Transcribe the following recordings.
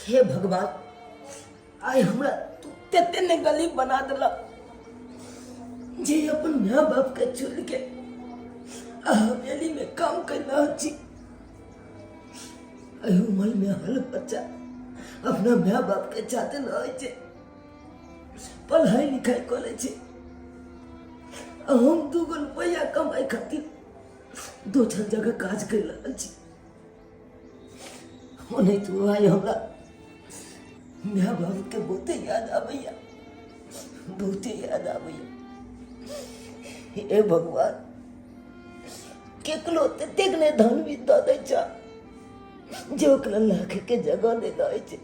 हे भगवान, आइ हमरा तू तते ने गरीब बना देलक जे अपन माय बाप के छोड़ के आ हवेली में काम कर रहल छी। एहि उम्र में हर बच्चा अपना माय बाप के चाहते रहै छै, पढ़ाई लिखाई करै छै, आ हम दूगो रुपैआ कमाइ खातिर दोसर जगह काज कर रहल छी। ओनाहितो आइ हमरा माय बाबूके बहुते याद आबैया, बहुते याद आबैया। हे भगवान, केकरो ततेक नहि धन भी दऽ दै छ जे ओकरा राखैके जगह नहि रहै छै,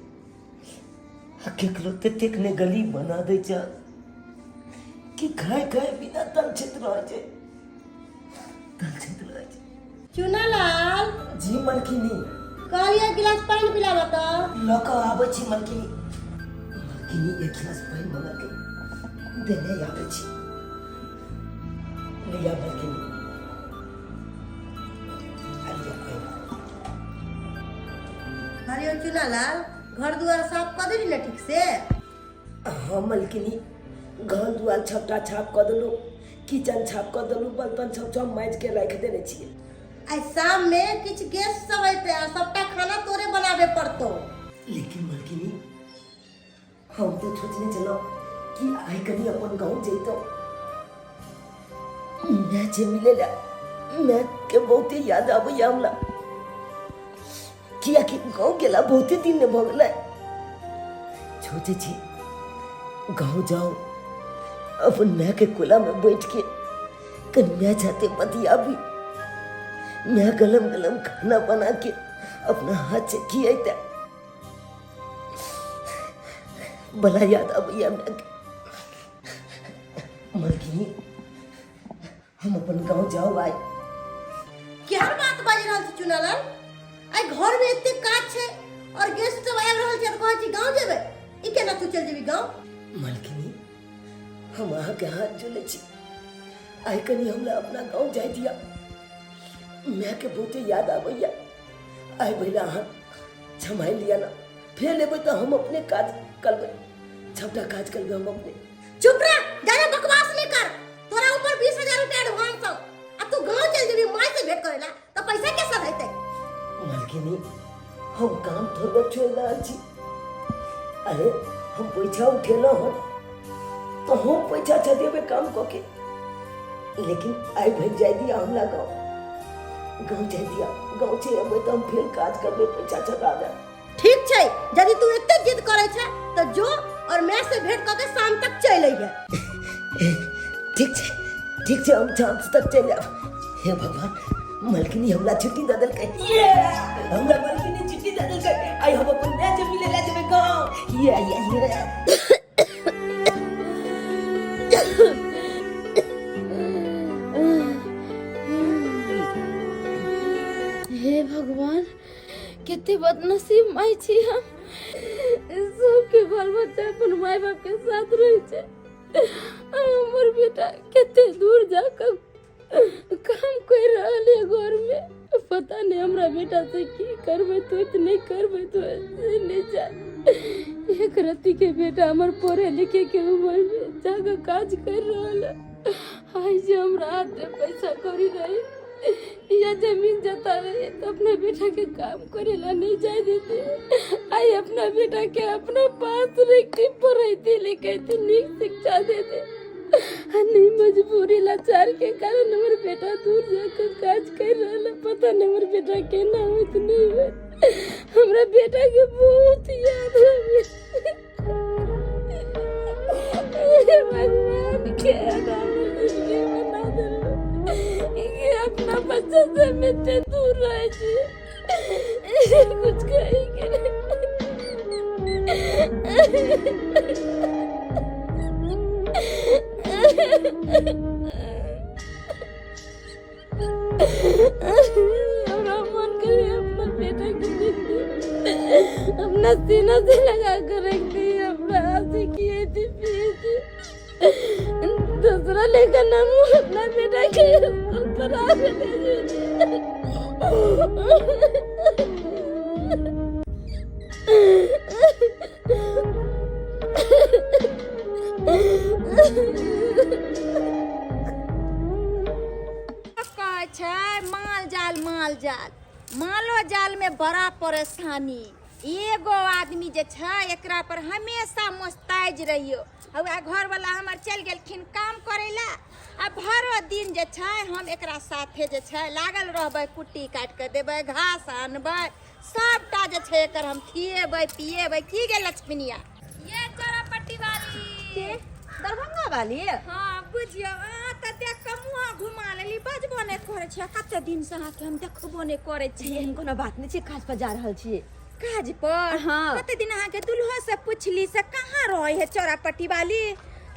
आ केकरो ततेक नहि गरीब बना दै छ कि खाय खाय बिना तलछैत रहै छै, तलछैत रहै छै। चुनालाल। जी मलकिनी। कहलियै गिलास पानि पिलाबऽ तऽ। लऽ कऽ आबै छी मलकिनी। मलकिनी एक गिलास पानि मंगलकै, देने आबै छी। लिअ मलकिनी, आ लिअ पानि। कहलियै चुनालाल, घर दुआर साफ कऽ देली ने ठीक से? हाँ मलकिनी, घर दुआर छपटा छाप कऽ देलहुँ, किचन छाप कऽ देलहुँ, बर्तन सब सब माजि के राखि देने छियै। आइ शाम में किछु गेस्ट सब अयतै आ सबटा खाना तोरे बनाबे पड़तौ। लेकिन मलकिनी, हम तऽ सोचने छलहुँ कि आइ कनि अपन गाँव जैतहुँ, माय जे मिले ला, माय के बहुते याद आबैया हमरा, कियाकि गाँव गेला बहुते दिन ने भऽ गेलै। सोचै छी गाँव जाउ, अपन मायके कोलामे बैठ के कनि माय साथे बतियाबी, माय गलम गलम खाना बना के अपना हाथ से खियैते। बड़ा याद आबैया मायके। मलकिनी, हम अपन गाँव जाउ आइ। केहन बात बाजि रहल छी चुनालाल? आइ घर में एते काज छै और गेस्ट सब आबि रहल छै और कहै छी गाँव जेबै, ई केना तू चलि जेबी गाँव? मलकिनी, हम अहाँके हाथ जोड़ै छी, आइ कनि हमरा अपना गाँव जाय दिअ, मायके बहुते याद आबैया। आइ भैया अहाँ सम्हारि लिअ ने, फेर एबै तऽ हम अपने काज करबै, सबटा काज करबै हम अपने। चुप रह, ज्यादा बकवास नहीं कर। तोरा ऊपर 20,000 रुपया एडवांस हौ आ तू गांव चल जेबी माय से भेंट करेला त पैसा के सधेतै? मलकिनी, हम काम थोड़बे छोड़ि रहल छी। अरे हम पैसा उठेलहुँ हन तऽ हम पैसा छदेबै काम कऽ के, लेकिन आइ भरि जाय दिअ हमरा गाँव, गाँव जाय दिअ। गाँव से अबै तऽ हम फेर काज करबै, पैसा छदा देब। ठीक छै, यदि तू एते जिद करै छै तऽ जो और माय से भेंट कऽ के शाम तक चलि अइहे। ठीक छै, ठीक छै, हम शाम तक चलि आयब। हे भगवान, मलकिनी हमरा छुट्टी दऽ देलकै। हमरा मलकिनी छुट्टी दऽ देलकै, आइ हम अपन माय से मिले ला जेबै गाँव। ये ये ये। हे भगवान, कते बदनसीब माय छी हम। सबके बाल बच्चा अपन माय बाप के साथ रहे छै, हमर बेटा कते दूर जाकर काम कर रहल है घर में। पता नहीं हमरा बेटा से की करबै तो नहीं करबै तो से नहीं जान। एक रत्ती के बेटा हमर पढ़े लिखे के उम्र में जाकर काज कर रहल है। आइ जे हमरा हाथ में पैसा कौड़ी रही या जमीन जता रही तो अपना बेटा के काम करे ला नहीं जाए देते। आई अपना बेटा के अपना पास रखती, पढ़ती लिखती, नीक शिक्षा देते। आ नहीं मजबूरी लाचार के कारण हमर बेटा दूर जाकर काज कर रहा है। पता नहीं हमर बेटा केना होत नहीं होत। हमरा बेटा के बहुत याद आवे। भगवान के जिंदगी बना देलू कि अपना बच्चा से हम एते दूर रहे छी, कुछ कही के नहीं। हमरा मन करे अपना बेटा के देख दी, अपना सीना से लगा कर रख दी, अपना हाथ से किए थी पिए थी, दूसरा लेकर नाम अपना बेटा के स्कूल पर आ गए। जाल। मालो जाल में बड़ा परेशानी। एगो आदमी जे छै एकरा पर हमेशा मोस्ताइज रहियो। आ वएह घरवाला हमर चलि गेलखिन काम करै ला, आ भरो दिन जे छै हम एकरा साथे जे छै लागल रहबै, कुट्टी काटि कऽ देबै, घास आनबै, सबटा जे छै एकर हम खिएबै पिएबै। की गे लक्ष्मीनिया? ये चौरापट्टी वाली के दरभंगा वाली? हाँ बुझियौ, अहाँ तऽ देख कऽ मुँह घुमा लेली, बजबो नहि करै छियै। कते दिनसँ अहाँके हम देखबो नहि करै छी। एहन कोनो बात नहि छै, काज पर जा रहल छियै। काज पर? हाँ। कते दिन अहाँके दुल्हो से पुछली से कहाँ रहै है चौरापट्टी वाली,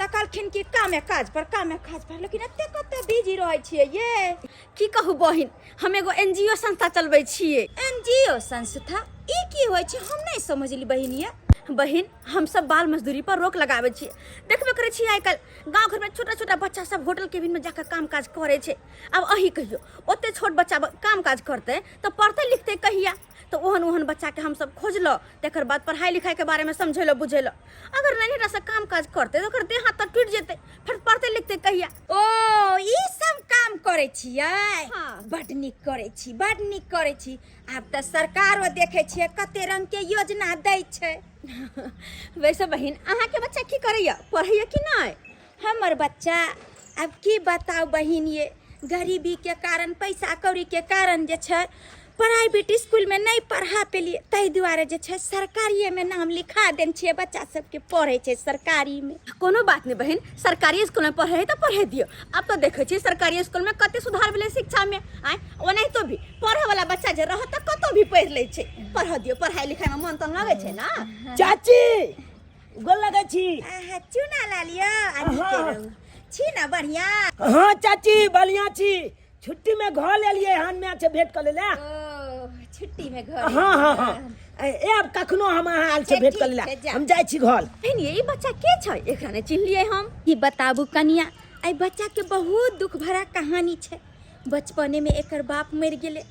तऽ कहलखिन कि कामे काज पर, कामे काज पर। लेकिन एते कते बिजी रहै छियै ये? की कहू बहिन, हम एगो एनजीओ संस्था चलबै छियै। एनजीओ संस्था ई की होइ छै, हम नहि समझली बहिन ये। बहिन, हम सब बाल मजदूरी पर रोक लगाबै छियै। देखबे करै छियै आइ काल्हि गाँव घरमे छोटा छोटा बच्चा सब होटल केबिन में जाकर काम काज करै छै। आब अही कहियौ, ओते छोट बच्चा काम काज करतै तऽ पढ़तै लिखतै कहिया? तऽ ओहन ओहन बच्चाके हमसब खोजलहुँ, तकर बाद पढ़ाइ लिखाइके बारेमे समझेलहुँ बुझेलहुँ। अगर नन्हेटा से काम काज करतै तऽ ओकर देह हाथ तऽ टूटि जेतै, फेर पढ़तै लिखतै कहिया? ओ ई सब काम करै छियै? हाँ। बड नीक करै छी, बड नीक करै छी। आब तऽ सरकारो देखै छियै कते रंग के योजना दै छै। वैसे बहिन, अहाँके बच्चा की करैया, पढ़ैया कि नहि? हमर बच्चा आब की बताउ बहिन ये, गरीबी के कारण, पैसा कौड़ी के कारण जे छै प्राइवेट स्कूल में नहीं पढ़ा पेलिए, ताहि दुआरे जे छै सरकारिये में नाम लिखा देने छियै, बच्चा सबके पढ़ै छै सरकारी में। कोनो बात नहीं बहिन, सरकारी स्कूल में पढ़े है तो पढ़े दियो। अब तो देखै छियै सरकारी स्कूल में कते सुधार भेलै शिक्षा में। आँय, ओनाहितो भी पढ़े वाला बच्चा जे रहत तऽ कतौ भी पढ़ि लै छै। पढ़ऽ दियो, पढ़ाई लिखाई में मन तऽ लगै छै ना। चाची, गोर लगै छी। आहा, चूना ला लियो आ नीके रहू। छी ना बढ़िया? हाँ चाची, बढ़िया छी। छुट्टी में घर एलियै हन, माय से भेंट कर ले। ओ छुट्टी में घर? हाँ हाँ हाँ, ए अब कखनो हम अहाँ आयल से भेंट कर ले। हम जाइ छी घर। बहिन, ई बच्चा के छै? एकरा नहि चिन्हलियै हम। ई बताबू कनिया, एहि बच्चा के बहुत दुख भरा कहानी छै। बचपने में एकर बाप मरि गेलै,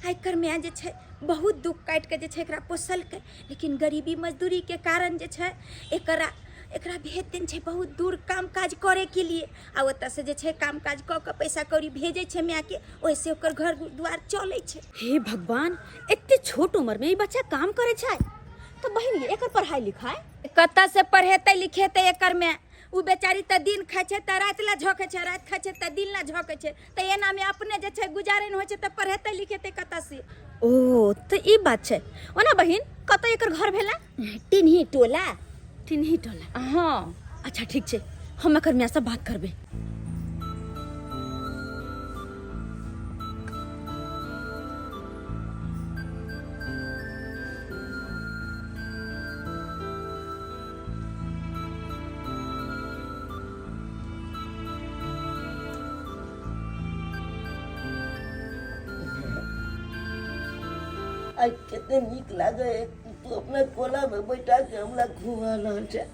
आ एकर माय जे छै बहुत दुख काटि के जे छै एकरा पोसलकै, लेकिन गरीबी मजदूरी के कारण जे छै एकरा एकरा भेज देने छै बहुत दूर काम काज करे के लिए, आ ओतऽ से जे छै काम काज कऽ कऽ पैसा कौड़ी भेजै छै मायके, ओहिसँ ओकर घर दुआर चलै छै। हे भगवान, एते छोट उम्र में ई बच्चा काम करे छै? तऽ बहिन, एकर पढ़ाई लिखाई कतऽ से पढ़ेतै लिखेतै एकर माय? ओ बेचारी तऽ दिन खाइ छै तऽ राति ला झोकै छै, राति खाइ छै तऽ दिन ला झोकै छै, तऽ एनामे अपने जे छै गुजारे नहि होइ छै, तऽ पढ़ेतै लिखेतै कतऽ से? ओ तऽ ई बात छै। ओना बहिन, कतऽ एकर घर भेलै? टिन्ही टोला। टिन्ही टोला? हाँ। अच्छा ठीक छै, हम एकर माय से बात करबै। आइ कते नीक लागे है, तू अपना कोला में बैठा के हमरा घुमा रहल छै।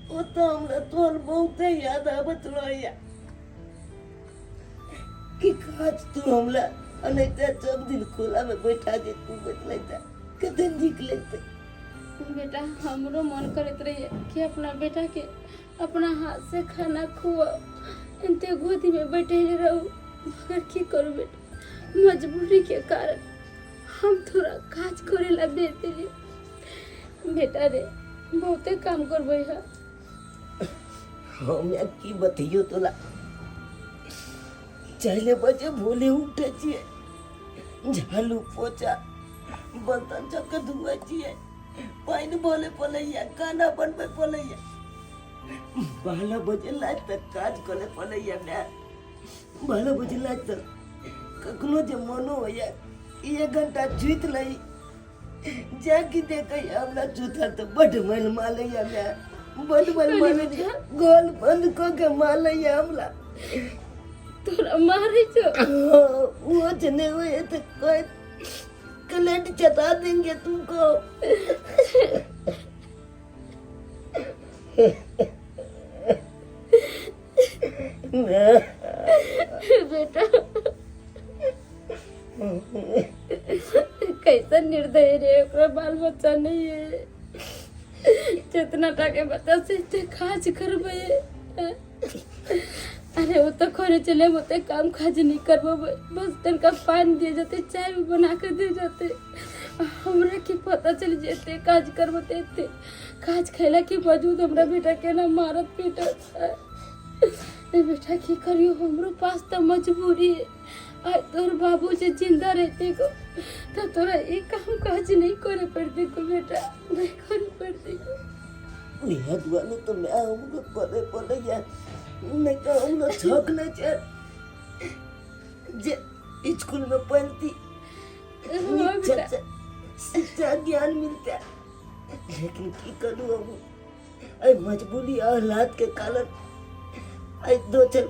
ओ तऽ हमरा तोहर बहुते याद आबत रहैया कि काज तू हमरा अनैते सब दिन कोला में बैठा के घुमैत रहता, कते नीक लगतै। बेटा, हमरो मन करैत रहिए कि अपना बेटा के अपना हाथ से खाना खुआ, एते गोदी में बैठे रहू, मगर की करू बेटा, मजबूरी के कारण हम थोड़ा काज करे ला भेज दिली। बेटा रे, बहुते काम करबै है। हम या की बतैयो तोला, 4 बजे भोले उठे छियै, झाड़ू पोछा बर्तन सबके धुए छियै, पानि भरे पड़ैया, खाना बनबै पड़ैया, 12 बजे राति तक काज करे पड़ैया माय। 12 बजे राति तक कखनो जे मनो होइया 1 घंटा सुति लै, जाकि देखैया हमरा जूता तऽ बड्ड मैल मारैया माय, बड्ड मैल मारैया, गोल बंद कऽ के मारैया हमरा। तोरा मारै छौ? हाँ, वो जे नहीं हुए तो कोई कलेट चटा देंगे तुमको। बेटा, कैसा निर्दयी रे, ओकरा बाल बच्चा नहीं है, जितना टाके बच्चा से इतने काज करबे। अरे वो तो खोरे चले हम ओते काम काज नहीं करबे, बस तनका पानी दे जाते, चाय भी बना के दे जाते। हमरा के पता चल जेते काज करबते एते काज खैला के बावजूद हमरा बेटा के ना मारत पीटत। ए बेटा की करियो, हमरो पास तो मजबूरी है। आय तोर बाबू जे जिंदा रहते को तो तोरा ये काम काज नहीं करे पड़ते को बेटा, नहीं करे पड़ते को। इहे दुआरे तो मैं हमरो करे पड़ैया, नहीं तो हमरो छक नहीं छै जे स्कूल में पढ़ती हाँ नीक बेटा। से शिक्षा ज्ञान मिलता, लेकिन की करूँ हम एहि मजबूरी आ हालात के कारण आइ दोसर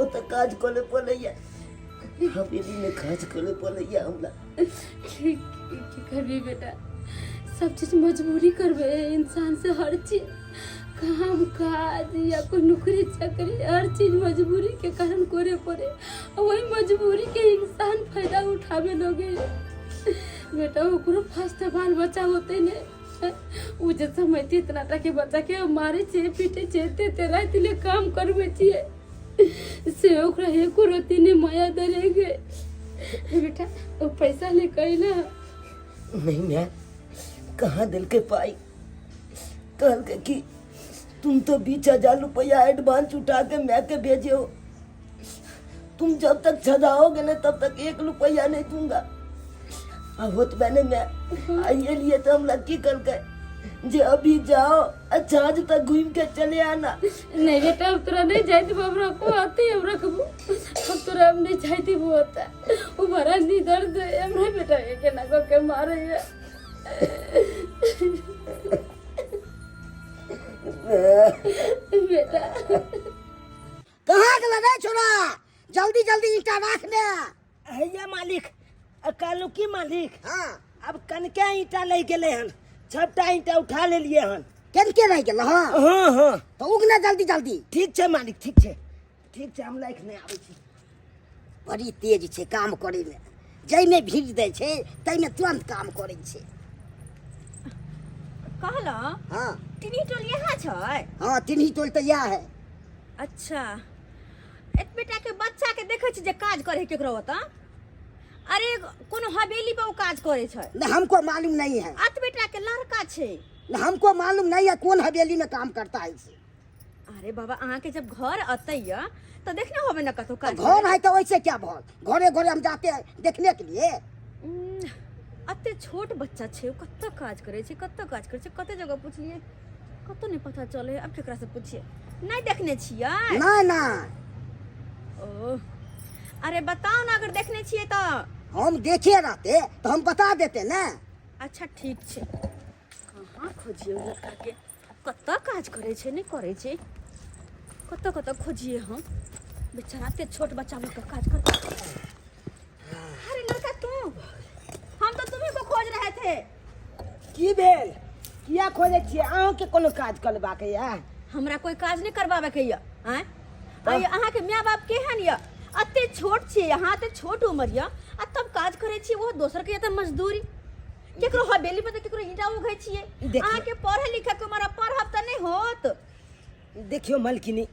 ओतऽ काज करे पड़ैया, हवेलीमे काज करे पड़ैया हमरा। की की करबी बेटा, सब चीज मजबूरी करबे है इंसान से। हर चीज काम काज या कोई नौकरी चाकरी हर चीज मजबूरी के कारण करे पड़े, और वही मजबूरी के इंसान फायदा उठावे लगे। बेटा ओकरो पास तो बाल बच्चा होते ने, उ जे समझती इतना टा के बच्चा के मारे छे पीटे छे ते ते राति ले काम करबे छिए, से ओकरा एको रत्ती ने माया दरेगे। बेटा वो पैसा ले कैला नहीं, मैं कहाँ दिल के पाई? कहल के कि तुम तो 20,000 रुपया एडवांस उठा के मैं के भेजे हो, तुम जब तक सजाओगे ना तब तक 1 रुपया नहीं दूंगा। अब होत मैंने मैं आइए लिए तो हम लड़की कर गए जे अभी जाओ अच्छा आज तक घूम के चले आना। नहीं बेटा अब तोरा नहीं जाए देबो, अब रखो आते हम रखबो, अब तोरा हम नहीं जाए देबो। होता वो बड़ा नी दर्द है हमरा बेटा के केना को के मारे है। बेटा कहाँ गेल रे छोरा? जल्दी जल्दी ईंटा राख दे। हैया मालिक, कहलू की मालिक? हाँ। अब कनके ईंटा ले गेले हन, सबटा ईंटा उठा लेलिए हन। कनके रह गेल? हाँ। हाँ हाँ। तो उगना जल्दी जल्दी। ठीक छै मालिक, ठीक छै, ठीक छै, हम लाइक नहि आबै छी। बड़ी तेज छै काम करे में, जाहिमे भीड़ दै छै ताहिमे तुरंत काम करै छै। कहलहुँ हाँ। तिन्ही टोल यहाँ छै? हाँ तिन्ही टोल तऽ इएह है। अच्छा एक बेटा के बच्चा के देखै छी जे काज करे केकरो ओतऽ, अरे कोनो हवेली पर ओ काज करे छै। न हमको मालूम नहीं है। अत बेटा के लड़का छै। न हमको मालूम नहीं है कौन हवेली में काम करता है इसे। अरे बाबा अहाँ के जब घर अतैया तो देखने होबे न कतौ काज। घर है तो वैसे क्या भल, घरे घरे हम जाते हैं देखने के लिए। अते छोट बच्चा छै, ओ कतऽ काज करे छै, कतऽ काज करे छै, कते जगह पुछलिए कतौ नहीं पता चले। अब केकरा से पुछिए, नहीं देखने छियै? ना ना। ओ अरे बताओ ना अगर देखने छियै तो। हम देखे रहते तो हम बता देते ना। अच्छा ठीक छै। कहाँ खोजिए लड़का के, कतऽ काज करे छै नहीं करे छै, कतऽ कतऽ खोजिए हम। बेचारा एते छोट बच्चा लऽ कऽ काज कर। अरे लड़का तू, हम तो तुम्ही को खोज रहे थे। की भेल, किया खोजै छियै? अहाँके कोनो काज करबाक यऽ? हमरा कोई काज नहीं करबाबे के यऽ। आँय आइ अहाँके माय बाप केहन यऽ? एते छोट छियै अहाँ, एते छोट उम्र यऽ आ तब काज करै छियै, ओहो दोसर के यऽ तऽ मजदूरी, केकरो हवेली पर तऽ केकरो ईंटा उघै छियै। देखियौ। अहाँके पढ़े लिखे के उम्र, पढ़ब तऽ नहि होत। देखियौ मलकिनी,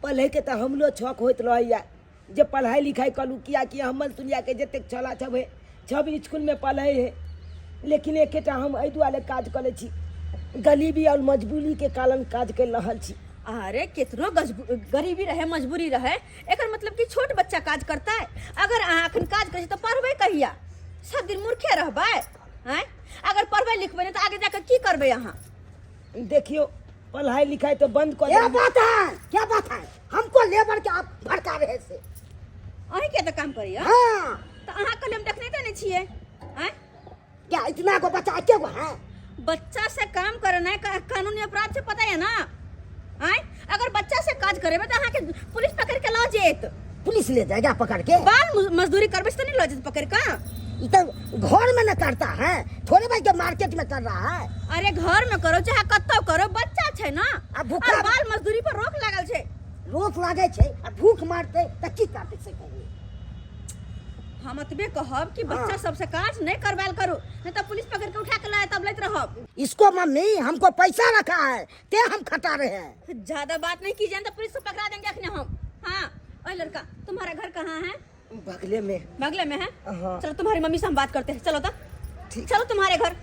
पढ़ैके तऽ हमरो शौक होइत रहैया जे पढ़ाइ लिखाइ करू, कियाकि हमर दुनियाके जतेक छौड़ा सब है सब इसकुलमे पढ़ै है, लेकिन एकेटा हम एहि दुआरे काज करै छी, गरीबी आओर मजबूरीके कारण काज करि रहल छी। अरे केतनो गरीबी रहे मजबूरी रहे, एकर मतलब कि छोट बच्चा काज करता है। अगर अहाँ अखन काज करै छी तऽ पढ़बै कहिया? सब दिन मूर्खे रहबै? आँय अगर पढ़बै लिखबै नहि तऽ आगे जाके की करबै अहाँ? देखियौ पढ़ाई लिखाई तो बंद कर क्या देलियै। बात है, क्या बात है, हमको लेबर के आप भड़का रहे से। अहीं के तऽ काम करैया? हाँ। तऽ अहाँ कहलियै हम देखने तऽ नहि छियै। आँय क्या इतना को बच्चा के गो है? बच्चा से काम करना है कानूनी अपराध से, पता है ना? आँय अगर बच्चा से काज करेबै तऽ अहाँके पुलिस पकड़ के लऽ जेत। पुलिस ले जाएगा पकड़ के? बाल मजदूरी करबै से तऽ नहीं लऽ जेत पकड़ के। ई तो घर में न करता है, थोड़े भाई के मार्केट में कर रहा है। अरे घर में करो चाहे कतौ करो, बच्चा छै ना। आ भूखा और बाल मजदूरी पर रोक लागल छै। रोक लागे छै आ भूख मारते त की करते से कहू। हम एतबे कहब कि बच्चा सबसे काज नहीं करवायल करू, नहीं तो पुलिस पकड़ के उठा के लाए तब लैत रहब। इसको मम्मी हमको पैसा रखा है ते हम खटा रहे हैं। ज्यादा बात नहीं कीजिए तो पुलिस को पकड़ा देंगे अखने हम। हाँ ओए लड़का, तुम्हारा घर कहाँ है? बगले में। बगले में है? हाँ। चलो तुम्हारी मम्मी से हम बात करते हैं, चलो तो ठीक। चलो तुम्हारे घर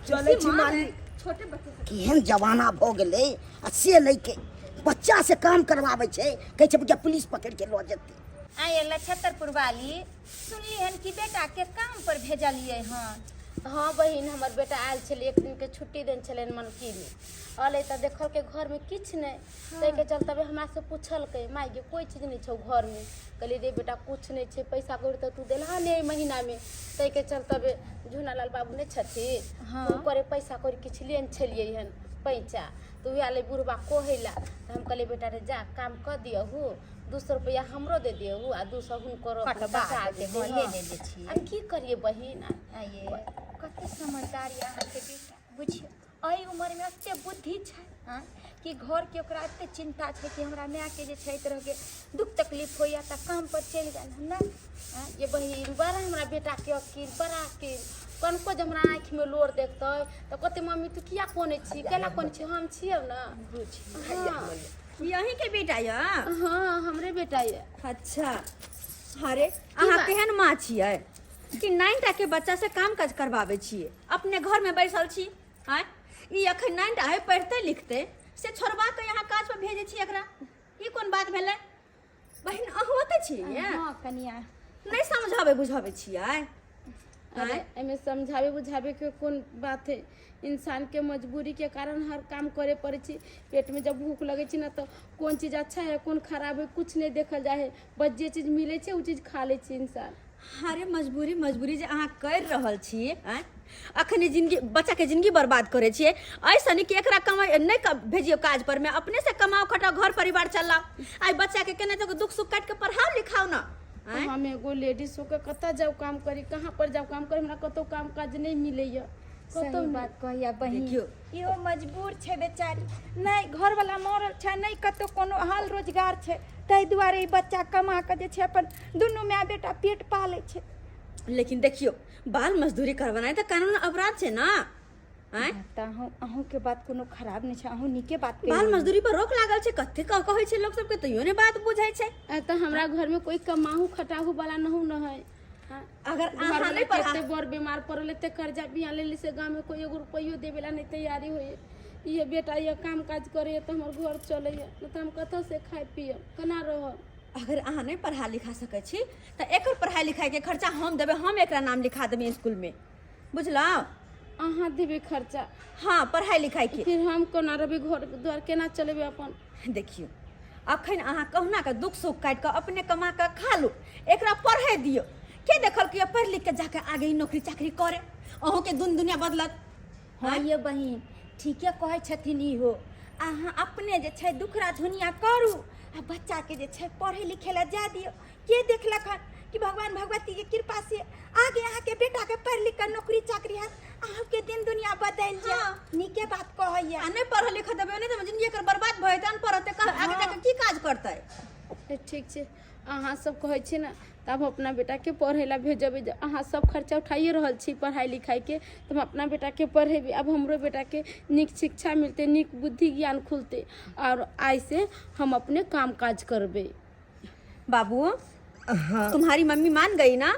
चले छी मालिक। छोटे बच्चे से केहन जमाना भऽ गेलै आ से लैके बच्चा से काम करवाबै छै, कहै छै बुझा पुलिस पकड़ि के लऽ जेतै। आये लछतरपुर वाली, सुनली हन कि बेटा के काम पर भेजलिए हन। हाँ बहिन, हमर बेटा आयल छलै, एक दिनके छुट्टी देने छलनि मनकीमे। अलै तऽ देखलकै घरमे किछु नहि। ताहिके चलते हमरासँ पुछलकै, माय गे कोइ चीज नहि छौ घरमे। कहलियै रे बेटा किछु नहि छै, पैसा कौड़ी तऽ तू देलहा नहि एहि महीनामे। ताहिके चलते झुनालाल बाबू नहि छथिन, हुनकरे पैसा कौड़ी किछु लेने छलियै हन पैसा, तऽ उएह लै बुढ़बा कहै लए। तऽ हम कहलियै बेटा रे जा काम कऽ दियहु, 200 रुपैआ हमरो दे दियहु आ 200 हुनकरो कटबा बचा देतै, देतै। हँ, ले लेने छियै। आब की करियै बहिन? आये कते समझदार यऽ अहाँके बेटा, बुझियौ एहि उमरमे एते बुद्धि छै आँय कि घरके ओकरा एते चिन्ता छै कि हमरा मायके जे छै एहि तरहके दुख तकलीफ होइए तऽ काम पर चलि गेल हन ने। आँय ये बहिन, बड़ा हमरा बेटाके अकील, बड़ा अकील। कनको जे हमरा आँखिमे लोर देखतै तऽ कहतै मम्मी तू किया कोनै छी, केना कोनै छी, हम छियौ ने। बुझियौ। हँ। ई अहीं के बेटा यऽ? हँ, हमरे बेटा यऽ। अच्छा, अरे अहाँ बात? केहन माँ छियै कि 9 टा के बच्चा से काम काज करबाबै छियै, अपने घर में बैसल छी? आँय, ई अखन 9 टा है, पढ़ते लिखते से छोड़बा के यहाँ काज पर भेजै छी एकरा, ई कोन बात भेलै? बहिन अहूँ ओतै छियै? हँ कनिया। नहि समझाबै बुझाबै छियै? अरे एहिमे समझावे बुझावे के कोन बात है? इंसान के मजबूरी के कारण हर काम करे पड़े छै। पेट में जब भूख लगे छै ना तो कोन चीज अच्छा है कोन खराब है कुछ नहीं देखल जाए है, बस जे चीज मिले छै उ चीज खा ले छै इंसान। अरे मजबूरी मजबूरी जे अहाँ करि रहल छी, आँय अखन ई जिंदगी बच्चा के जिंदगी बर्बाद करै छियै, ऐसा नहीं कि एकरा कमाइ नहि भेजियौ काज पर में, अपने से कमाओ खटाओ घर परिवार चलाओ। आइ बच्चा के केना तो दुख सुख काटि के पढ़ाओ लिखाओ ना। आँय? हम एगो लेडीज होके कतऽ जाउ काम करी, कहाँ पर जाउ काम करी? हमरा कतौ काम काज नहीं मिलैया कतौ सही नहि। बात कहिया बहिन। देखियौ। इहो मजबूर छै बेचारी, नहि घरवला मरल छै, नहि कतौ कोनो हाल रोजगार छै, ताहि दुआरे ई बच्चा कमा कऽ जे छै अपन दुनू माय बेटा पेट पालै छै। लेकिन देखियौ, बाल मजदूरी करवानाइ तऽ कानून अपराध छै ना। आँय? तऽ अहूँके बात कोनो खराब नहि छै, अहूँ नीके बात कहि बाल रहल छी। मजदूरी पर रोक लागल छै, कते कहै छै लोक सबके, तैयो नहि बात बुझै छै। तऽ हमरा घरमे कोई कमाहू खटाहू वाला नहू न है। हाँ, अगर घर अहाँ वाला नहि पढ़ा कते बड़ बीमार पड़ल, एते कर्जा बिया लेली से गाँव में कोई एगो रुपैयो देवे ला नहीं तैयारी होइए। ये बेटा ये काम काज करैए तऽ हमर घर चलैए, नहीं तऽ हम कतऽ से खाय पियब, केना रहब? अगर अहाँ नहि पढ़ा लिखा सकै छी तऽ एकर पढ़ाई लिखाई के खर्चा हम देबै, हम एकरा नाम लिखा देबै स्कूल में, बुझलहुँ? अहाँ देबै खर्चा? हाँ, पढ़ाई लिखाई के। फिर हम कोना रहबै, घर द्वार केना चलेबै अपन? देखियौ, अखन अहाँ कहुना के दुख सुख काटि कऽ अपने कमा कऽ खा लू, एकरा पढ़े दियौ। के देखल कि पढ़ि लिख के जाके आगे ई नौकरी चाकरी करे, अहूँके दुन दुनिया बदलत। हँ ये बहिन, ठीके कहै छथिन इहो। अहाँ अपने जे छै दुखरा धुनिया करू आ बच्चाके जे छै पढ़ै लिखै लए जाय दियौ। के देखलक हन कि भगवान भगवतीके कृपा से आगे अहाँके बेटाके पढ़ि लिख कऽ नौकरी चाकरी हैत, अहूँके दिन दुनिया बदलि जायत। नीके बात कहैया। आ नहि पढ़ल लिखल देबै नहि तऽ जिंदगी एकर बर्बाद भऽ जेतै, अनपढ़ रहतै, आगे जाके की काज करतै? ठीक छै, अहाँ सब कहै छी ने तऽ हम अपना बेटाके पढ़ै लए भेजबै। जे अहाँ सब खर्चा उठाइए रहल छी पढ़ाइ लिखाइके, तऽ हम अपना बेटाके पढ़ेबै। आब हमरो बेटाके नीक शिक्षा मिलतै, नीक बुद्धि ज्ञान खुलतै आओर आइसँ हम अपने काम काज करबै। बाबू, तुम्हारी मम्मी मान गई ना,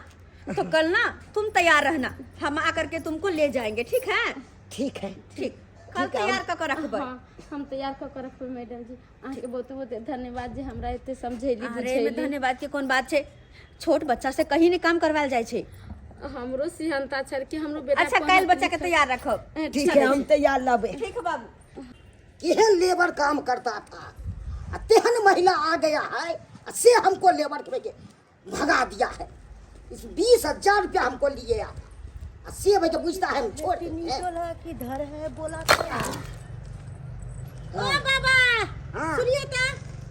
तो कल ना तुम तैयार रहना, हम आकर के तुमको ले जाएंगे, ठीक है? ठीक है। ठीक, कल ठीक है, तैयार कर रखबै। हाँ, हम तैयार कऽ के रखबै। मैडम जी, अहाँके बहुत बहुत धन्यवाद जे हमरा एते समझैली अरे एहिमे बुझैली। धन्यवाद के कोन बात छै? छोट बच्चा से कहीं नहीं काम करवायल जाइ छै। हमरो सिहनता छल कि हमरो बेटा अच्छा, काल्हि बच्चा के तैयार रखब। ठीक है, हम तैयार लबे। ठीक है बाबू। केहन लेबर काम करता था आ तेहन महिला आ गया है आ से हमको लेबर के के भगा दिया है। इस 20,000 रुपया हमको लिए आता आ से भाई तो पूछता है हम छोड़ देते हैं। किधर है बोला क्या? ओ बाबा। हाँ। सुनिए तो।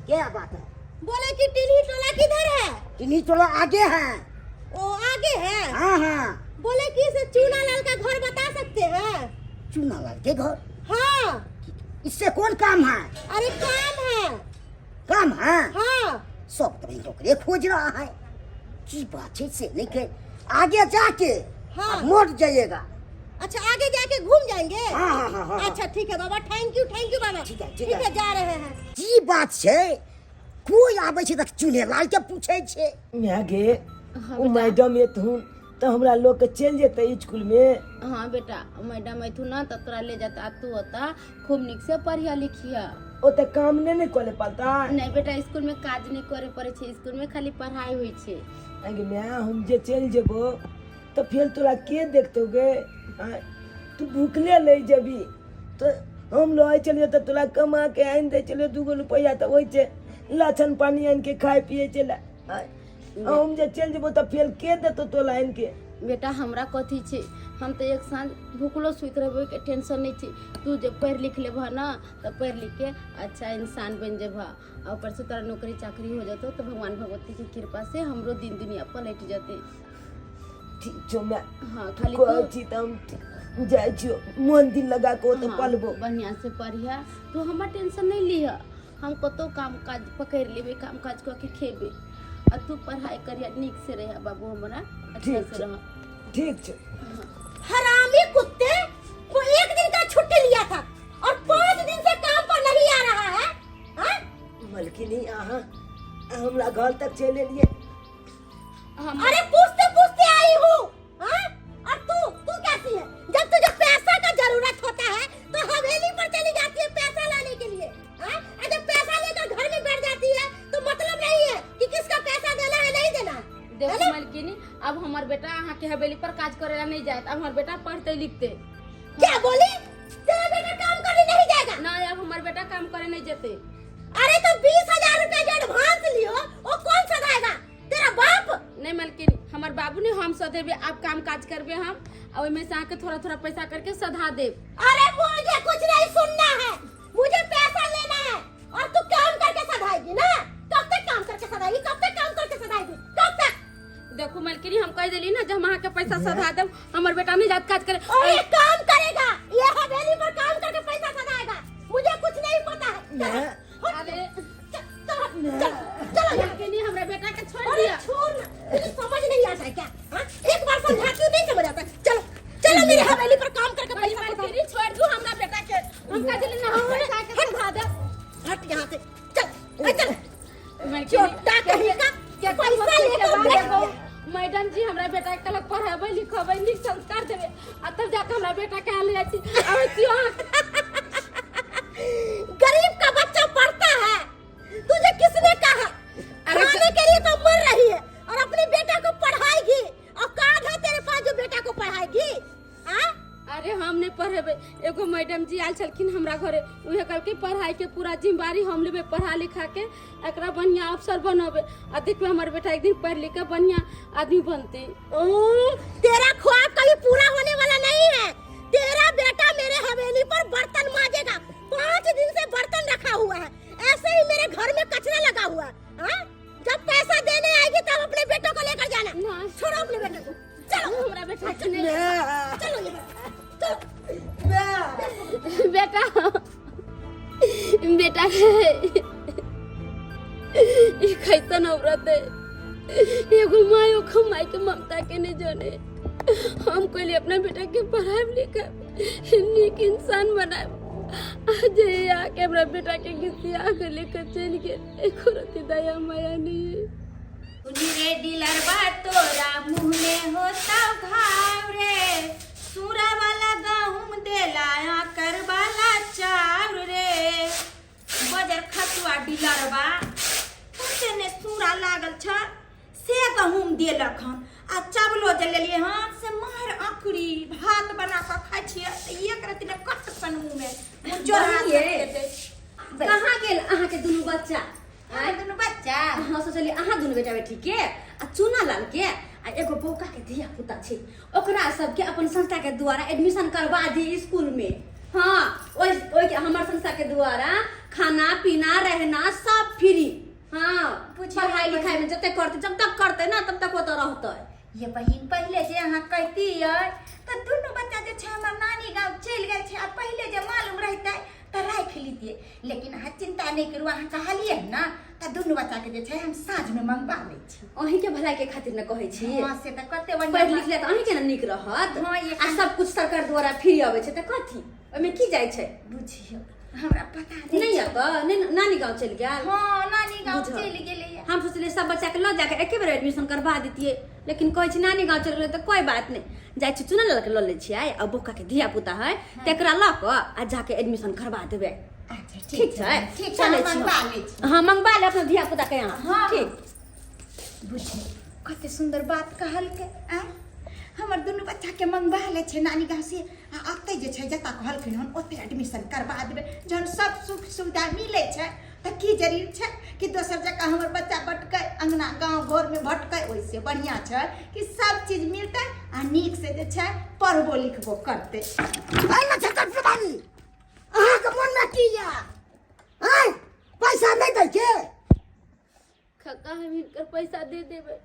क्या बात है? बोले कि टिन्ही टोला किधर है? टिन्ही टोला आगे है। ओ आगे है? हाँ हाँ। बोले कि इसे चूना लाल का घर बता सकते हैं? चूना लाल के घर? हाँ। इससे कौन काम है? अरे काम है। काम है? हाँ। सब तो भाई नौकरी खोज रहा है, की बात है से नहीं के आगे जाके हाँ। मोड़ जाइएगा। अच्छा, आगे जाके घूम जाएंगे। हाँ, हाँ, हाँ, हाँ। अच्छा ठीक है बाबा, thank you, thank you बाबा। ठीक है, ठीक ठीक है। है, जा रहे हैं। की बात छै, कोई आबै छै तऽ चुनेलाल के पूछै छै। माय गे, ओ मैडम एथुन तऽ हमरा लोग के चलि जेतै स्कूल में। हाँ बेटा, मैडम अथु ना तऽ तोरा ले जाता, तू ओता खूब नीक से पढ़िया लिखिया। ओते काम नहि ने करे पड़ता? नहीं बेटा, स्कूल में काज नहीं करे पड़े छै, स्कूल में खाली पढ़ाई होइ छै। अगे माय, हम जे चलि जेबो तऽ फेर तोरा के देखतौ गे? आँय, तू भूखले ले जेबी तऽ हम लऽ चलियो तऽ तोरा कमा के आनि दै छलियो 2 गो रुपैआ, तऽ ओहि छै लछन पानी आनि के खाय पिए छलै। आँय, हम जे चलि जेबो तऽ फेर के देतौ तोरा आनि के? बेटा, हमरा कथी छै, हम तऽ एक साँझ भूखलो सुति रहबै, ओहिके टेंशन नहि छै। तू जे पढ़ि लिख लेबह ना तऽ पढ़ि लिख के अच्छा इंसान बनि जेबह, आ ऊपर से तोरा नौकरी चाकरी हो जेतौ तऽ भगवान भगवती के कृपा से हमरो दिन दुनिया पलटि जेतै। ठीक छौ माय। हाँ, खाली कहै तू छी तऽ हम जाइ छियौ, मन दिल लगा कऽ ओतऽ हाँ, पलबो। बढ़िआँ से पढ़िह तू, हमर टेंशन नहि लिह। हम कतहु काम काज पकड़ि लेबै, काम काज कऽ के खेबै, आ तू पढ़ाइ करिह, नीक से रह बाबू, हमरा अच्छा ठीक से छै। रह। ठीक छै। हरामी कुत्ते, वो एक दिन का छुट्टी लिया था और 5 दिन से काम पर नहीं आ रहा है, हाँ? मलकिनी, अहाँ हमरा घर तक चलि एलियै। हम अरे, पूछते पूछते आई हूँ, हाँ? और तू तू कैसी है? जब तुझे पैसा का जरूरत होता है तो हवेली पर चली जाती है पैसा लाने के लिए, हाँ? और जब पैसा लेकर घर में बैठ जाती है तो मतलब नहीं है कि किसका पैसा देना है, नहीं देना है। देखो मलकिनी, अब हमर बेटा अहाँ के हवेली पर काज करे ला नहीं जायत। अब हमर बेटा पढ़ते लिखते। क्या बोली? तेरा बेटा काम करने नहीं जाएगा? नहीं, अब हमर बेटा काम करे नहीं जेते। अरे, तो 20,000 रुपया जो एडवांस लियो, वो कौन सधाएगा? तेरा बाप? नहीं मलकिनी, हमर बाबू ने, हम सधेबे। आप काम काज करबे हम आ ओहिमे से अहाँके थोड़ा थोड़ा पैसा करके सधा देब। अरे, मुझे कुछ नहीं सुनना है, मुझे पैसा लेना है और तू काम करके सधाएगी ना? कब तक काम करके सधाएगी? कब तक काम करके सधाएगी? कब तक? देखू मलकिनी, हम कह देली ना, जब हम अहाँके पैसा सधा देब, हमर बेटा नहीं जात काज करे। और ये काम करेगा, ये हवेली पर काम करके पैसा सधाएगा। मुझे कुछ नहीं पता है। चलो, हट, अरे चल, चल, चल, चलो यहाँ। मलकिनी, हमरा बेटा के छोड़ अरे दिया। छोड़ ना, तुझे समझ नहीं आता है क्या, हाँ? एक बार समझाती हूँ, नहीं समझ आता। चलो चलो, मेरे हवेली पर काम करके पैसा सधाओ। मलकिनी, छोड़ दू हमरा बेटा के। हम कह देली ना, हम पैसा के सधा देब। हट यहाँ से, चल ए, चल। मलकिनी, चोटा कहीं का, पैसा लेकर बैठ गया। मैडम जी हमरा बेटा के कहलक पढ़ेबै लिखबै, नीक संस्कार देबै, आ तब जाके हमरा बेटा के ले जाइ छी। आबै छी अहाँ। गरीब का बच्चा पढ़ता है, तुझे किसने कहा? अरे खाने के लिए तो मर रही है और अपने बेटा को पढ़ाएगी? औकात है तेरे पास जो बेटा को पढ़ाएगी, हाँ? अरे, हम नहीं पढ़ेबै। एगो मैडम जी आयल छलखिन हमरा घरे, उहे कहलकै पढ़ाई के पूरा जिम्मेवारी हम लेबै, पढ़ा लिखा के एकरा बढ़िया अफसर बनबै, आ देखबै हमर बेटा एक दिन पढ़ लिख के बढ़िया आदमी बनतै। ओ, तेरा ख्वाब कभी पूरा होने वाला नहीं है। तेरा बेटा मेरे हवेली पर बर्तन मांजेगा। 5 दिन से बर्तन रखा हुआ है, ऐसे ही मेरे घर में कचरा लगा हुआ है, हाँ? जब पैसा देने आएगी तब अपने बेटों को लेकर जाना। ना। छोड़ो अपने बेटे को, चलो। हमरा बेटा के नहीं। चलो यहाँ, चलो। बेटा, बेटा रे, ई कैसन औरत है? एगो माय ओखो माय के ममता के नहीं जाने। हम कहली अपना बेटा के पढ़ाएब लिखाएब, नीक इंसान बनाएब, आज ये आके हमरा बेटा के घिसिया के लेकर चलि गेल। एको रति दया माया नहीं है। सुनी रे डीलरबा, तोरा मुँह में होता घाव रे, सूरा वाला गहूम देला, आकर वाला चाउर रे। बजर खसुआ डीलरबा, ओते ने सूरा लागल छ से गहूम देलक हन, आ चावलो जे लेलियै हन से मार अकरी भात बना कऽ खाइ छियै तऽ एक रति ने कट सन मुँह में मुँह जोड़ा बहिन, कहाँ गेल अहाँके दुनू बच्चा? आइ दुनू बच्चा? हाँ, सोचलियै अहाँ दुनू बेटा बेटी के आ चूना लाल के आ एगो बौका के धिया पुता छै, ओकरा सबके अपन संस्था के द्वारा एडमिशन करवा दी स्कूल में। हाँ, ओहि ओहि हमर संस्था के द्वारा खाना पीना रहना सब फ्री। हाँ। बुझियौ। पढ़ाई लिखाई में जते करते, जब तक करते ना, तब तक ओतऽ रहते। ये बहिन, पहिले जे अहाँ कहतियै तऽ दुनू बच्चा जे छै हमर नानी गाँव चलि गेल छै, आ पहिले जे मालूम रहितै तऽ राखि लितियै, लेकिन अहाँ चिंता नहि करू। अहाँ कहलियै ने तऽ तऽ दुनू बच्चा के जे छै हम साँझ में मंगवा लै छी। अहीं के भलाई के खातिर ने कहै छी। हँ, से तऽ कते बढ़िआँ पढ़ि लिख ले तऽ अहीं के ने नीक रहत। हँ, ये आ सब कुछ सरकार द्वारा फ्री अबै छै तऽ कथी ओहिमे की जाइ छै? बुझियौ, हमरा पता नहि नहि यऽ तऽ नहि, नानी गाँव चलि गेल। हँ, नानी गाँव बुझल। चलि गेलैया। हम सोचलियै सब बच्चाके लऽ जाके एके बेर एडमिशन करबा दितियै, लेकिन कहै छै नानी गाँव चलि गेलै तऽ कोइ बात नहि। जाइ छी चुनल लऽ लै छियै आ बौकाके धिया पुता है तेकरा लऽ कऽ आ जाके एडमिशन करबा देबै। अच्छा। ठीक छै। ठीक छै। चलै हम छी। मंगवा लै छी। हँ, मंगवा ले अपना धिया पुता के यहाँ। हँ। ठीक। बुझी कते सुन्दर बात कहलकै। आँय, हमर दुनू बच्चाके मंगवा लै छै नानी गाँव से आ ओतहि जे छै जतऽ कहलखिन हन ओतहि एडमिशन करबा देबै। जहन सब सुख सुविधा मिलै छै तऽ की जरूरी छै कि दोसर जगह हमर बच्चा भटकै, अङ्गना गाँव घरमे भटकै? ओहिसँ बढ़िआँ छै कि सब चीज मिलतै आ नीकसँ जे छै पढ़बो लिखबो करतै। अरे नक्षत्र प्रभारी, अहाँके मोनमे की यऽ? आँय, पैसा नहि दै के? काका, हम हिनकर पैसा दे देबै,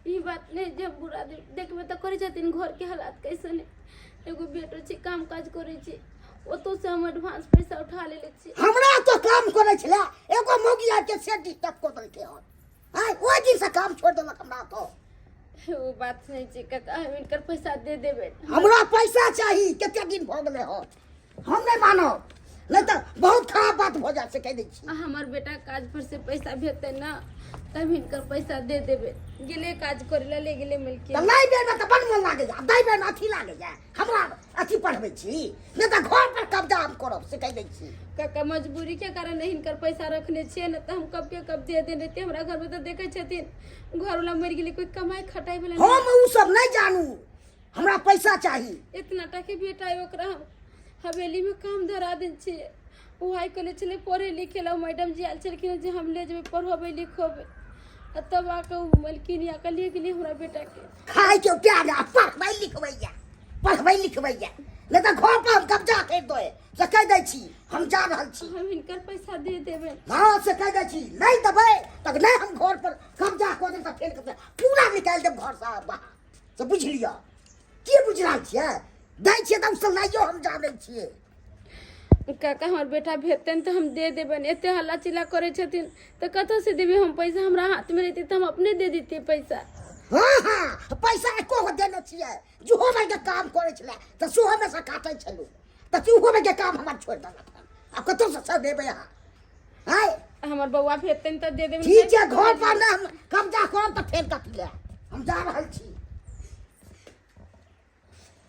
ई बात नहि जे हम बुरा देब। देखबै तऽ करै छथिन घरके हालात कैसन है। एगो बेटो छै, काम काज करै छै, ओतौ से हम एडवांस पैसा उठा लेले छी। हमरा तो काम करै छलै एगो मौगी आबि के से डिस्टर्ब कऽ देलकै हन। आँय, ओहि दिन से काम छोड़ि देलक हमरा तो। ओ बात नहि छै काका, हम हिनकर पैसा दे देबै। हमरा पैसा चाही, कते दिन भऽ गेलै हन। हम नहि मानब, नहि तऽ बहुत खराब बात भऽ जायत, से कहि दै छी। आ हमर बेटा काज पर से पैसा भेजतै ने तब हिनकर पैसा दे देबै। गेलै काज करे ला, ले गेलै मिलके। तऽ नहि बेरमे तऽ बड़ मोन लागैया, दै बेरमे अथी लागैया। हमरा अथी पढ़बै छी, नहि तऽ घर पर कब्जा हम करब, से कहि दै छी। काका, मजबूरी के कारण हिनकर पैसा रखने छियै, ने तऽ हम कब के कब दे देने रहितियै। हमरा घर में तऽ देखै छथिन, घर वाला मरि गेलै, कोई कमाई खटाई वाला हम ओ सब नहि जानू, हमरा पैसा चाही। इतना टा के बेटा है, ओकरा हम हवेली में काम धरा देने छियै। ओ आइ कहले छलै पढ़े लिखे ला, मैडम जी आयल छलखिन जे हम ले जेबै पढ़ेबै लिखेबै, आ तब आके ओ मलकिन आके ले गेलै हमरा बेटा के। खाय के प्यार आ पढ़बै लिखबैया, पढ़बै लिखबैया, नहि तऽ घर पर हम कब्जा करि दे, से कहि दै छी। हम जा रहल छी। हम हिनकर पैसा दे देबै। हँ, से कहि दै छी, नहि देबै तऽ नहि हम घर पर कब्जा कऽ देब तऽ फेर कब्जा पूरा निकालि देब घरसँ बाहर, से बुझि लिअ। की बुझि रहल छियै? दै छियै तऽ उसब नहियो, हम जानै छियै। काका, हमर बेटा भेजतनि तऽ हम दे देबनि। एते हल्ला चिल्ला करै छथिन तऽ कतऽ से देबै हम पैसा? हमरा हाथ में रहतै तऽ हम अपने दे दितियै पैसा। हँ हँ, पैसा एको गो देने छियै? जुहो के काम करै छलै तऽ सेहोमे से काटै छलहुँ, तऽ सेहोमे के काम हमर छोड़ि देलक हन। आब कतऽसँ से देबै अहाँ? आँय, हमर बौआ भेजतनि तऽ दे देबनि। ठीक छै, घर पर नहि हम कब्जा करब तऽ फेर कथी लए। हम जा रहल छी।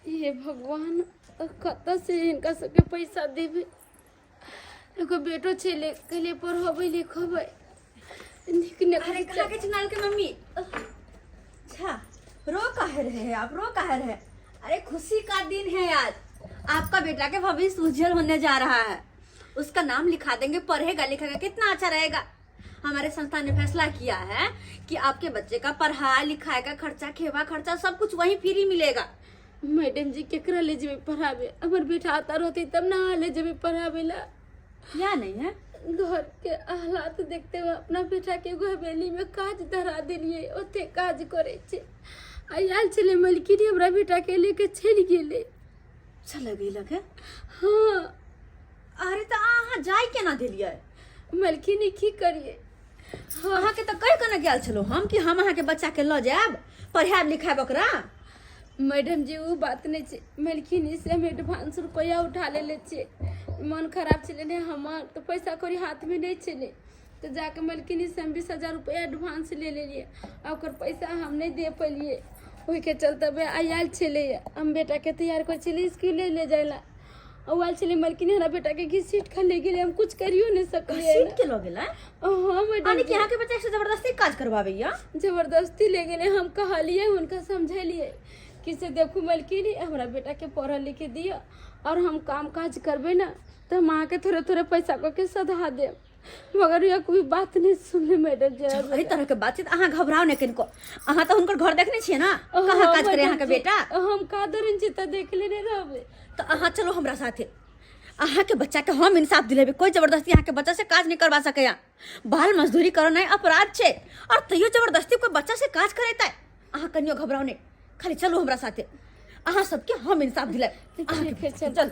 हे भगवान, कतऽ से हिनका सबके पैसा देबै? एगो बेटो छै, ले कहलियै पढ़ेबै लिखेबै नीक अरे नौकरी। कहाँ के चुनाल के मम्मी? अच्छा, रो काहे रहे हैं आप? रो काहे रहे? अरे, खुशी का दिन है आज। आपका बेटा के भविष्य उज्जवल होने जा रहा है। उसका नाम लिखा देंगे, पढ़ेगा लिखेगा, कितना अच्छा रहेगा। हमारे संस्था ने फैसला किया है कि आपके बच्चे का पढ़ाई लिखाई का खर्चा, खेवा खर्चा, सब कुछ वहीं फ्री मिलेगा। मैडम जी, केकरा ले जेबै पढ़ाबे? हमर बेटा आता रहतै तब ना अहाँ ले जेबै पढ़ाबे ला। या नहीं है? घर के हालात देखते हुए अपना बेटा के एगो हवेली में काज धरा देलियै, ओते काज करै छै। आ आयल छलै मलकिनी, हमरा बेटा के लेके चलि गेलै। चल गेलक है? हँ। अरे, तऽ अहाँ जाय केना देलियै? मलकिनी, की करियै? अहाँके तऽ कहि केना गेल छलहुँ हम कि हम अहाँके बच्चाके लऽ जायब, पढ़ायब लिखायब ओकरा। मैडम जी, ओ बात नहि छै। मलकिनी से हम एडवांस रुपैआ उठा लेले छियै। मन खराब छलै ने हमर, तऽ पैसा कौड़ी हाथमे नहि छलै, तऽ जाके मलकिनी से हम 20,000 रुपैआ एडवांस ले लेलियै आ ओकर पैसा हम नहि दे पेलियै। ओहिके चलते बे आयल छलै। हम बेटाके तैयार करै छलियै इसकुले ले जाय ला, ओ आयल छलै मलकिनी, हमरा बेटाके घिसीट कऽ ले गेलै। हम कुछ करियो नहि सकलियै। घसीट के लऽ गेलै? हँ मैडम। यानी कि जी। अहाँके बच्चा से जबरदस्ती काज करवाबैया? जबरदस्ती ले गेलै। हम कहलियै, हुनका समझेलियै कि से देखू मलकिनी, हमरा बेटाके पढ़ऽ लिखे दिअ और हम काम काज करबै ने तऽ हम अहाँके थोड़े थोड़े पैसा कऽ के सधा देब, मगर यह कोई बात नहीं सुनले मैडम जी। एहि तरह के बातचीत। अहाँ घबराउ नहि कनिको। अहाँ तऽ हुनकर घर देखने छियै ने, कहाँ काज करे अहाँके बेटा? हम का दरन छी तऽ देखले नहि रहबै। तऽ अहाँ चलू हमरा साथे, अहाँके बच्चाके हम इंसाफ दिलेबै। कोई जबरदस्ती अहाँके बच्चा से काज नहीं करवा सकैया। बाल मजदूरी करनाइ अपराध छै और तैयो जबरदस्ती कोई बच्चा से काज करेतै? अहाँ कनियो घबराउ नहि, खाली चलू हमरा साथे, अहाँ सबके हम इंसाफ दिलायब। ठीक है, चल। चल।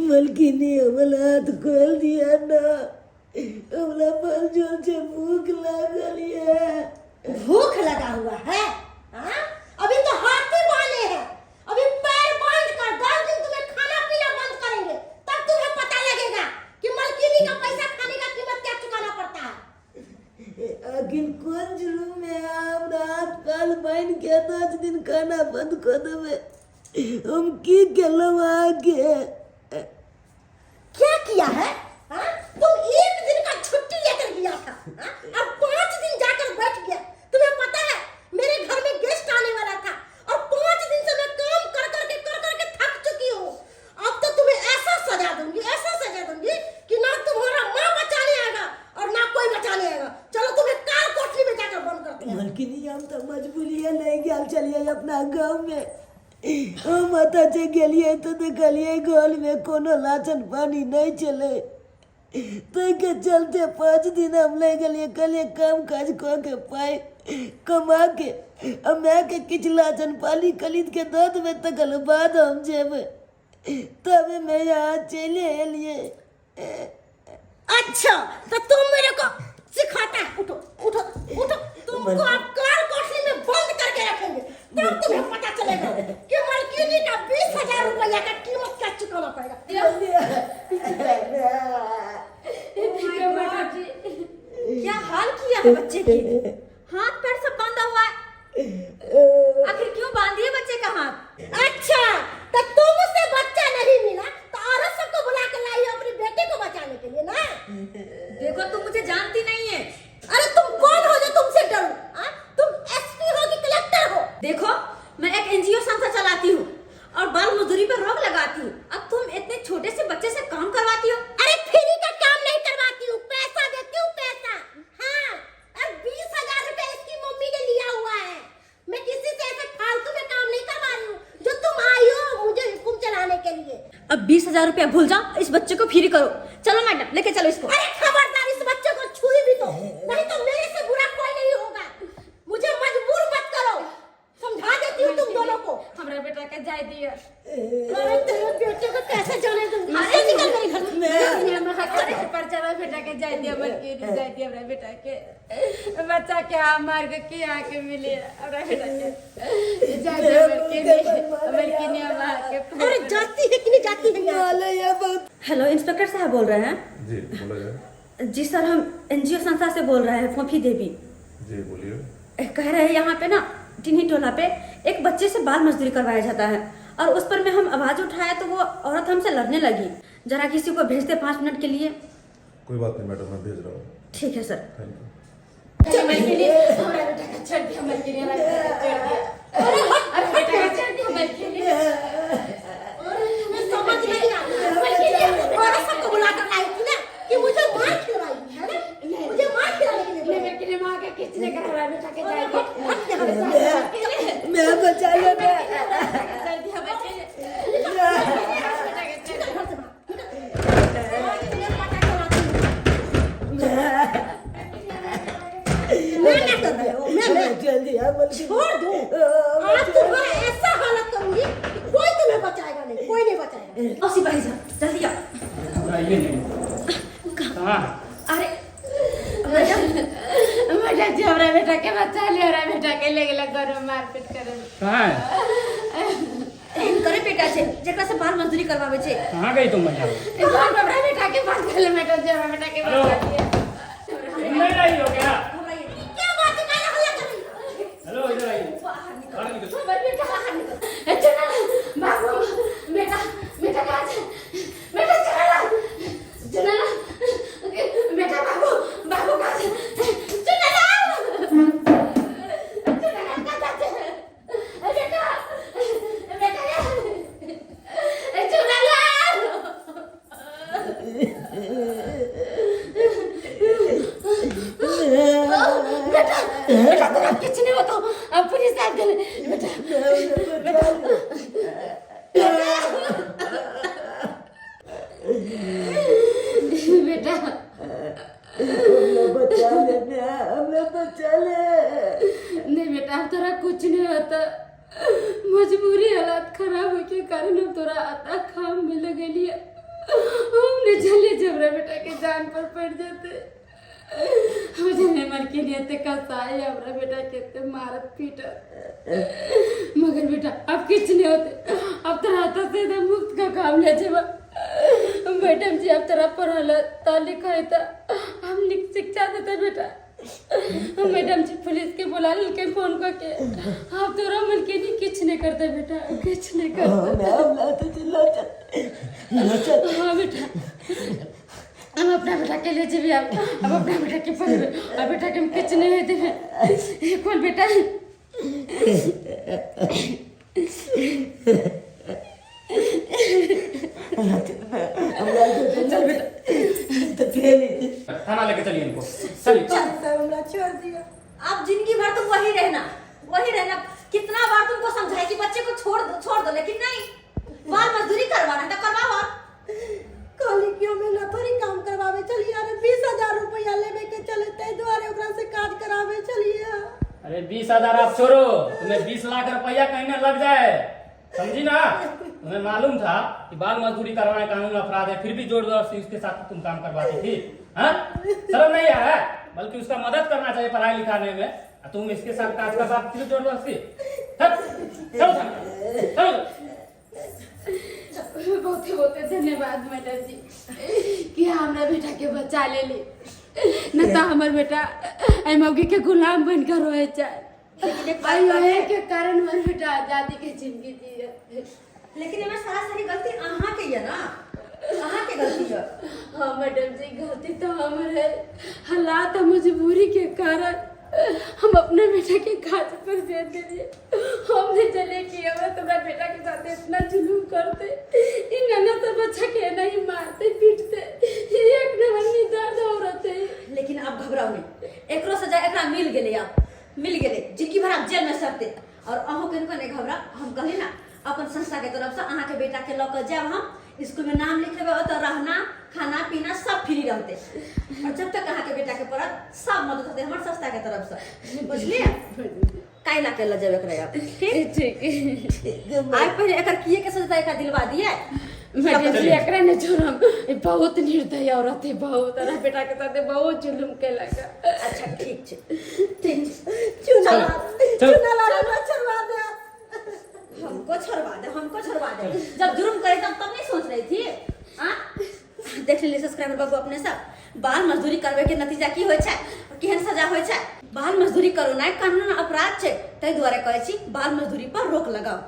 मलकिनी, हमर हाथ खोल दिया ना। हमरा बड़ जोर से भूख लागल ये। भूख लगा हुआ है, हाँ? अभी तो हाथी बांधे हैं, अभी पैर बांध कर 10 दिन तुम्हें खाना पीना बंद करेंगे, तब तुम्हें पता लगेगा कि मलकिनी का पैसा खाने का कीमत क्या चुकाना पड़ता है। आखिर कोन जुलुम में हमरा हाथ पाल बान्हि के 10 दिन खाना बंद कऽ देबै? हम की केलहुँ अहाँके? क्या किया है, हाँ? तुम एक दिन का छुट्टी लेकर गया था, हाँ? अब 5 दिन जाकर बैठ गया। तुम्हें पता है, मेरे घर में गेस्ट आने वाला था और 5 दिन से मैं काम कर करके कर करके थक चुकी हूँ। अब तो तुम्हें ऐसा सजा दूंगी, ऐसा सजा दूंगी कि ना तुम्हारा माँ बचाने आएगा और ना कोई बचाने आएगा। चलो, तुम्हें काल कोठरी में जाकर बंद करते हैं। मलकिनी, हम तऽ मजबूरिये नहि गेल छलियै अपना गाँवमे। हम ओतऽ जे गेलियै तऽ देखलियै घरमे कोनो राशन पानी नहि छलै। ताहिके चलते 5 दिन हम नहि गेलियै। कहलियै, काम काज कऽ के पाइ कमा के आ मायके किछु राशन पानी खरीद के दऽ देबै, तकर बाद हम जेबै। तबे मे यहाँ चलि एलियै। अच्छा, तो तुम मेरे को सिखाता है? उठो, उठो, उठो। तुमको अब काल कोठरी में बंद करके रखेंगे, तब तुम्हें पता चलेगा कि मलकिनी का 20,000 रुपया का कीमत क्या चुकाना पड़ेगा। क्या हाल किया है बच्चे की! हाथ पैर सब बांधा हुआ है। आखिर क्यों बांधी है बच्चे का हाथ? अच्छा, तो तुमसे बच्चा नहीं मिला तो औरत सबको बुला कर लाई हो अपने बेटे को बचाने के लिए ना? देखो, तुम मुझे जानती नहीं है। अरे, तुम कौन हो जो तुमसे डरूं, हाँ? तुम एसपी हो कि कलेक्टर हो? देखो, मैं एक एनजीओ संस्था चलाती हूँ और बाल मजदूरी पर रोक लगाती हूँ और तुम इतने छोटे से बच्चे से काम करवाती हो। अरे, फ्री का काम नहीं करवाती हूँ, पैसा देती हूँ, पैसा। हाँ, और 20,000 रुपए इसकी मम्मी ने लिया हुआ है। मैं किसी से ऐसे फालतू में काम नहीं करवा रही हूँ जो तुम आई हो मुझे हुकुम चलाने के लिए। अब 20,000 रुपया भूल जाओ, इस बच्चे को फ्री करो। चलो मैडम, लेके चलो इसको। अरे खबरदार, इस बच्चे को छुई भी तो, नहीं तो मेरे से बुरा कोई नहीं होगा। मुझे मजबूर मत करो, समझा देती हूँ तुम दोनों को। हमरा बेटा के जाय दिअ। अरे, तेरे बेटे को कैसे जाने दूंगी? अरे, निकल मेरे घर से। परचारा बेटा के जाय दिअ बल्कि जाय दिअ। हमरा बेटा के बच्चा के आ मार के की आके मिली? हमरा बेटा के जाय दिअ बल्कि बल्कि नहीं मार के। अरे, जाती है कि नहीं जाती है यहाँ से? हेलो, इंस्पेक्टर साहब बोल रहे हैं? जी, बोला जाए। जी सर, हम एनजीओ संस्था से बोल रहे हैं, फोफी देवी। जी, बोलिए। कह रहे हैं, यहाँ पे ना टिन्ही टोला पे एक बच्चे से बाल मजदूरी करवाया जाता है और उस पर में हम आवाज उठाए तो वो औरत हमसे लड़ने लगी। जरा किसी को भेज दे 5 मिनट के लिए। कोई बात नहीं मैडम, मैं भेज रहा हूँ। ठीक है सर। Thank you. मलकिनी, हमरा बेटा के छोड़ दिया। मलकिनी, हमरा बेटा के छोड़ दिया। अरे, बेटा के छोड़ दिया मलकिनी। तुम्हें समझ नहीं आती। औरत सबको बुला कर लाई थी ना कि मुझे मार खिलवाई है ना, मुझे मार खिलाने के लिए नहीं मलकिनी, माँ के किसी ने कर हमरा बेटा के जाय दिया। हट यहाँ से। मैं बचा ले मैं। जाय दिया मलकिनी, बेटा के छोड़ निकल घर से बाहर, निकल। आज तुम्हें पता चलाती हूँ। मैं क्या कर रहे हो? मैं जल्दी आ बल्कि। छोड़ दूँ? आज तुम्हारा ऐसा हालत करूंगी कि कोई तुम्हें बचाएगा नहीं, कोई नहीं बचाएगा। ओ सिपाही साहब, जल्दी आओ। घबराइए नहीं, कहाँ? अरे मैडम। मैडम जी, हमरा बेटा के बचा ले। हमरा बेटा के ले गेल घर में मारपीट करे। कहाँ है? हिनकरे बेटा छै, जेकरा से बाल मजदूरी करवावे छै। कहाँ गई तुम महिला? घर में हमरा बेटा के बात कर ले। मैडम जी, हमरा बेटा के हेलो। बचा लिया। सुन नहीं रही हो क्या? क्या बात है? काहे हल्ला कर रही हो? हेलो, इधर आइए, बाहर निकलो। हमर बेटा बाहर निकल। ए, चला बाबू, बेटा, बेटा कहाँ छै? बेटा, चला चला बेटा, बाबू, बाबू कहाँ छै? चला चला, कहाँ छै? ए, बेटा, बेटा रे, ए, चला। बेटा, बेटा, तोरा किछु नहीं बताओ। अब पुलिस आबि गेलै बेटा। बेटा। बेटा। हमरा बचा ले मैं, हमरा बचा ले। नहीं बेटा, अब तोरा कुछ नहीं होता। मजबूरी, हालात खराब होए के कारण हम तोरा आता काम में लगेलिए। हम नहीं चले जे हमरा बेटा के जान पर पड़ जेते। हम जने मलकिनी एते कसाई हमरा बेटा के एते मारत पीटत, मगर बेटा अब किछ नहीं होते, अब तोरा हाथ से एकदम मुक्त का काम ले जेबा। मैडम जी अब तोरा पढ़ल त लिखै त हम निक शिक्षा देते बेटा। मैडम जी पुलिस के बुला लेलकै फोन कऽ के, अब तोरा मलकिनी किछ नहीं करते बेटा, किछ नहीं करते। मैम लाते चल ला चल ला चल। हाँ बेटा हम अपना बेटा के ले जेबी, अब अपना बेटा के पढ़बे, अब बेटा के हम किछ नहीं होय देबे। खोल बेटा। चल बेटा तो फेल थाना लेके चलिए इनको, चलिए। हमरा छोड़ दिया। अब जिंदगी भर तुम वही रहना, वही रहना। कितना बार तुमको समझाए कि बच्चे को छोड़ दो, छोड़ दो, लेकिन नहीं, बाल मजदूरी करवाना है तो करवाओ। और कहली कि हमें ना थोड़ी काम करवावे चलिए, अरे 20,000 रुपया लेवे के चले तै दुआरे ओकरा से काज करावे चलिए। अरे 20,000 आप छोड़ो, तुम्हें 20 लाख रुपया कहीं ना लग जाए, समझी ना? तुम्हें मालूम था कि बाल मजदूरी करवाना कानून अपराध है, फिर भी जोर जबरदस्ती उसके साथ तुम काम करवाती थी, हाँ? शर्म नहीं आया है? बल्कि उसका मदद करना चाहिए पढ़ाई लिखाने में, और तुम इसके साथ काज करवाती थी जोर जबरदस्ती। चलो चलो। बहुत बहुत धन्यवाद मैडम जी कि हमरा बेटा के बचा ले ली, न तो हमर बेटा एहि मौगी के गुलाम बनकर रहे चाहे। आई के कारण हमर बेटा आजादी के जिंदगी जिए। लेकिन एमे सरासरी गलती अहाँ के ये ना, अहाँ के गलती है। हाँ मैडम जी गलती तो हमर है, हालात मजबूरी के कारण हम अपने बेटा के काज पर दे दिए। हम नहीं चले कि हमरा तुम्हारा बेटा के साथ इतना जुलूम करते, इन नन्हा सा बच्चा के नहीं मारते पीटते, एक नंबर में दर्द औरत है। लेकिन अब घबराओ नहीं, एकरो सजा एकरा मिल गेले, अब मिल गेले, जिंदगी भर आप जेल में सड़ते। और अहूँ कनको नहीं घबरा, हम कहली ना अपन संस्था के तरफ से अहाँ के बेटा के लऽ के जायब, हम स्कूल में नाम लिखेबै, ओतऽ रहना खाना पीना सब फ्री रहते, और जब तक अहाँ के बेटा के पढ़त सब मदद होते हमर संस्था के तरफ से, बुझलिए? काल्हि के लऽ जेबै एकरा अब, ठीक? ठीक। आइ पहिले एकर किए के सजा एकरा दिलवा दिए। मैडम जी एकरा नहीं छोड़म, ई बहुत निर्दयी औरत है, बहुत और बेटा के साथ बहुत जुल्म केलक। अच्छा ठीक छै, ठीक छै। चुना चलो। चुना लाल हमरा छोड़वा दे। हमको छोड़वा दे, हमको छोड़वा दे। जब जुर्म करे तब तब नहीं सोच रही थी। हाँ देख लेली सब्सक्राइबर बाबू अपने सब, बाल मजदूरी करवे के नतीजा की होय छै, केहन सजा होय छै। बाल मजदूरी करोनाइ कानून अपराध छै, ताहि दुआरे कहै छी बाल मजदूरी पर रोक लगाओ।